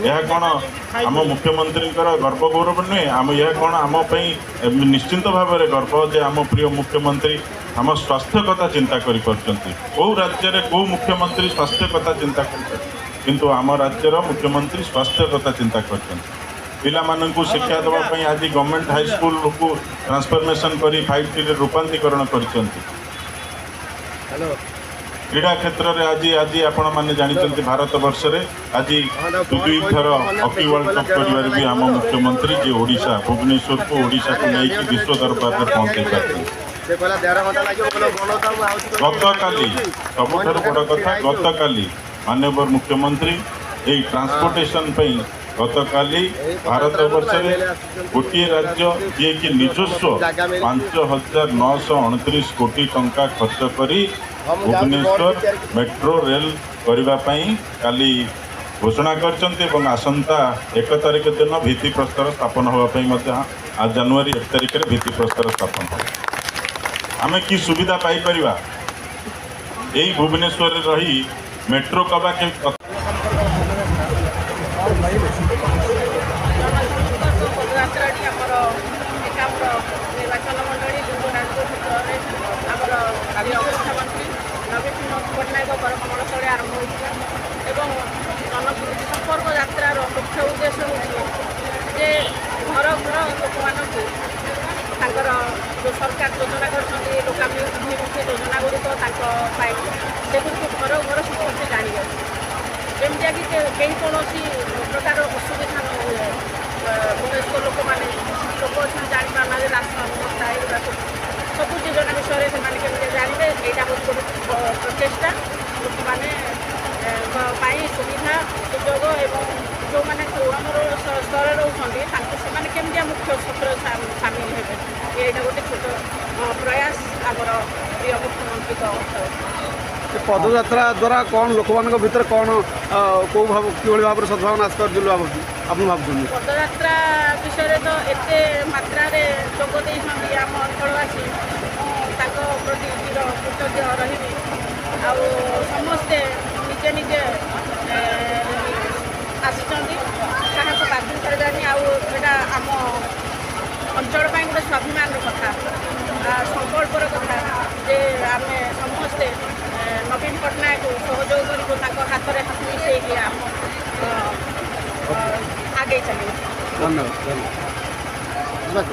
ଏହା କ'ଣ ଆମ ମୁଖ୍ୟମନ୍ତ୍ରୀଙ୍କର ଗର୍ବ ଗୌରବ ନୁହେଁ? ଆମ ଏହା କ'ଣ ଆମ ପାଇଁ ନିଶ୍ଚିନ୍ତ ଭାବରେ ଗର୍ବ ଯେ ଆମ ପ୍ରିୟ ମୁଖ୍ୟମନ୍ତ୍ରୀ ଆମ ସ୍ୱାସ୍ଥ୍ୟ କଥା ଚିନ୍ତା କରିପାରୁଛନ୍ତି। କେଉଁ ରାଜ୍ୟରେ କେଉଁ ମୁଖ୍ୟମନ୍ତ୍ରୀ ସ୍ୱାସ୍ଥ୍ୟ କଥା ଚିନ୍ତା କରିପାରୁଛନ୍ତି? କିନ୍ତୁ ଆମ ରାଜ୍ୟର ମୁଖ୍ୟମନ୍ତ୍ରୀ ସ୍ୱାସ୍ଥ୍ୟ କଥା ଚିନ୍ତା କରିଛନ୍ତି। ପିଲାମାନଙ୍କୁ ଶିକ୍ଷା ଦେବା ପାଇଁ ଆଜି ଗଭର୍ଣ୍ଣମେଣ୍ଟ ହାଇସ୍କୁଲକୁ ଟ୍ରାନ୍ସଫର୍ମେସନ୍ କରି 5Tରେ ରୂପାନ୍ତରୀକରଣ କରିଛନ୍ତି। କ୍ରୀଡ଼ା କ୍ଷେତ୍ରରେ ଆଜି ଆଜି ଆପଣମାନେ ଜାଣିଛନ୍ତି, ଭାରତ ବର୍ଷରେ ଆଜି ଦୁଇ ଥର ହକି ୱାର୍ଲଡ କପ୍ କରିବାରେ ବି ଆମ ମୁଖ୍ୟମନ୍ତ୍ରୀ, ଯିଏ ଓଡ଼ିଶା ଭୁବନେଶ୍ୱରକୁ, ଓଡ଼ିଶାକୁ ନେଇକି ବିଶ୍ୱ ଦରବାରରେ ପହଞ୍ଚେଇ ପାରିଛନ୍ତି। ଗତକାଲି, ସବୁଠାରୁ ବଡ଼ କଥା, ଗତକାଲି ମାନ୍ୟବର ମୁଖ୍ୟମନ୍ତ୍ରୀ ଏଇ ଟ୍ରାନ୍ସପୋର୍ଟେସନ୍ ପାଇଁ ଗତକାଲି ଭାରତ ବର୍ଷରେ ଗୋଟିଏ ରାଜ୍ୟ ଯିଏକି ନିଜସ୍ୱ 5929 କୋଟି ଟଙ୍କା ଖର୍ଚ୍ଚ କରି ଭୁବନେଶ୍ୱର ମେଟ୍ରୋ ରେଲ କରିବା ପାଇଁ କାଲି ଘୋଷଣା କରିଛନ୍ତି ଏବଂ ଆସନ୍ତା 1 ତାରିଖ ଦିନ ଭିତ୍ତିପ୍ରସ୍ତର ସ୍ଥାପନ ହେବା ପାଇଁ ମଧ୍ୟ, ଜାନୁଆରୀ 1 ତାରିଖରେ ଭିତ୍ତିପ୍ରସ୍ତର ସ୍ଥାପନ ହେବ। ଆମେ କି ସୁବିଧା ପାଇପାରିବା ଏଇ ଭୁବନେଶ୍ୱରରେ ରହି ମେଟ୍ରୋ କବା ଜନସମ୍ପର୍କ ପଦଯାତ୍ରାଟି ଆମର ଏକାମ୍ର ନିର୍ବାଚନ ମଣ୍ଡଳୀ ଦୁବରାଜପୁର କ୍ଷେତ୍ରରେ ଆମର ପ୍ରିୟ ମୁଖ୍ୟମନ୍ତ୍ରୀ ନବୀନ ପଟ୍ଟନାୟକ କରକମଳସ୍ଥଳେ ଆରମ୍ଭ ହୋଇଥିଲା ଏବଂ ଜନସମ୍ପର୍କ ଯାତ୍ରାର ମୁଖ୍ୟ ଉଦ୍ଦେଶ୍ୟ ହେଉଛି ଯେ ଘର ଘର ଲୋକମାନଙ୍କୁ ତାଙ୍କର ଯେଉଁ ସରକାର ଯୋଜନା କରିଛନ୍ତି, ଲୋକାଭିମୁଖୀ ଯୋଜନା ଗୁଡ଼ିକ ତାଙ୍କ ପାଇଁ, ସେଗୁଡ଼ିକୁ ଘର ଘର ସମସ୍ତେ ଜାଣିବେ, ଯେମିତିକି କେହି କୌଣସି ପ୍ରକାର ଅସୁବିଧା ନ ହୁଏ। ବୟସ୍କ ଲୋକମାନେ, ଲୋକ ଅଛନ୍ତି, ଜାଣିପାରୁନାହାନ୍ତି ରାସନ ଭତ୍ତା ଏଗୁଡ଼ା ସବୁ, ସବୁ ଯୋଜନା ବିଷୟରେ ସେମାନେ କେମିତି ଜାଣିବେ, ଏଇଟା ହେଉଛି ଗୋଟେ ପ୍ରଚେଷ୍ଟା। ଲୋକମାନେ ଙ୍କ ପାଇଁ ସୁବିଧା ସୁଯୋଗ ଏବଂ ଯେଉଁମାନେ ଆମର ସ୍ତରରେ ରହୁଛନ୍ତି, ତାଙ୍କୁ ସେମାନେ କେମିତିଆ ମୁଖ୍ୟ ସ୍ରୋତରେ ସାମିଲ ହେବେ, ଏଇଟା ଗୋଟେ ଛୋଟ ପ୍ରୟାସ ଆମର ପ୍ରିୟ ମୁଖ୍ୟମନ୍ତ୍ରୀଙ୍କ ତରଫରୁ। ଏ ପଦଯାତ୍ରା ଦ୍ୱାରା କ'ଣ ଲୋକମାନଙ୍କ ଭିତରେ କ'ଣ କେଉଁ ଭାବ, କିଭଳି ଭାବରେ ସଦ୍ଭାବନା ଆସିପାରୁଛି ବୋଲି ଭାବୁଛି ଆପଣ ଭାବୁଛନ୍ତି? ପଦଯାତ୍ରା ବିଷୟରେ ତ ଏତେ ମାତ୍ରାରେ ଯୋଗ ଦେଇଛନ୍ତି ଆମ ଅଞ୍ଚଳବାସୀ, ମୁଁ ତାଙ୍କ ପ୍ରତି ଚିର କୃତଜ୍ଞ ରହିବି। ଆଉ ସମସ୍ତେ ନିଜେ ନିଜେ ଆସିଛନ୍ତି, କାହାକୁ ବାଧ୍ୟ କରାଯାଏନି। ଆଉ ଏଇଟା ଆମ ଅଞ୍ଚଳ ପାଇଁ ଗୋଟେ ସ୍ୱାଭିମାନର କଥା, ସଂକଳ୍ପର କଥା ଯେ ଆମେ ସମସ୍ତେ ନବୀନ ପଟ୍ଟନାୟକକୁ ସହଯୋଗ କରିବୁ, ତାଙ୍କ ହାତରେ ହାତ ମିଶେଇକି ଆମ ଆଗେଇ ଚାଲିବୁ। ଧନ୍ୟବାଦ, ଧନ୍ୟବାଦ।